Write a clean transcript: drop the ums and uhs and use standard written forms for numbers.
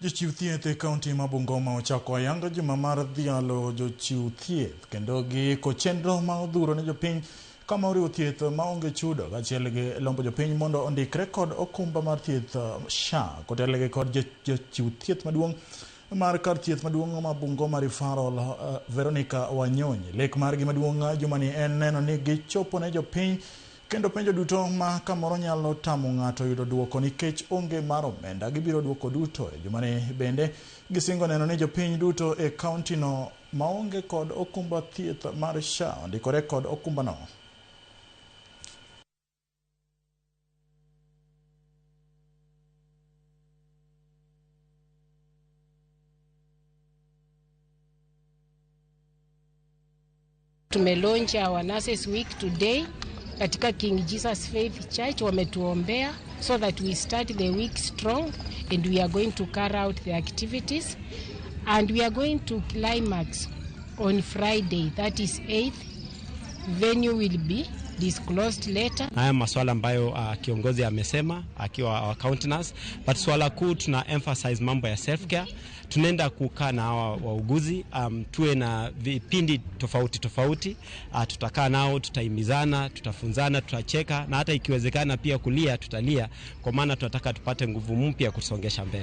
Jochiw thieth e kaunti ma Bungoma ochako ayanga juma mar dhialo jochiw thieth kendo giiko chenro ma odhuro ne jopiny kama oriwo thieth maonge chudo kaachiel gi lombo jopiny mondo ondikre kod okumba mar thieth SHA kotelnegi kod jachiw thieth maduong' mar kar thieth maduong' ma Bungoma Referral, Veronica Wanyonyi. Lek margi maduong' jumani en neno ni gichopo ne jopiny kendo penjo duto ma kamoro nyalo tamo ng'ato yudo duoko nikech onge mar omenda gibiro duoko duto. E jumani bende gisingo neno ni jopiny duto e kaunti no maonge kod okumba thieth mar SHA ondikore kod okumba no. Tumelaunch our Nurses Week today katika King Jesus Faith Church. Wametuombea so that we start the week strong, and we are going to carry out the activities, and we are going to climax on Friday, that is 8th. Venue will be disclosed later. Haya maswala ambayo kiongozi amesema akiwa our countenance, but swala kuu tuna emphasize mambo ya self care. Tunaenda kukaa na hawa wauguzi, tuwe na vipindi tofauti tofauti. Tutakaa nao, tutahimizana, tutafunzana, tutacheka na hata ikiwezekana pia kulia tutalia, kwa maana tunataka tupate nguvu mpya kusongesha mbele.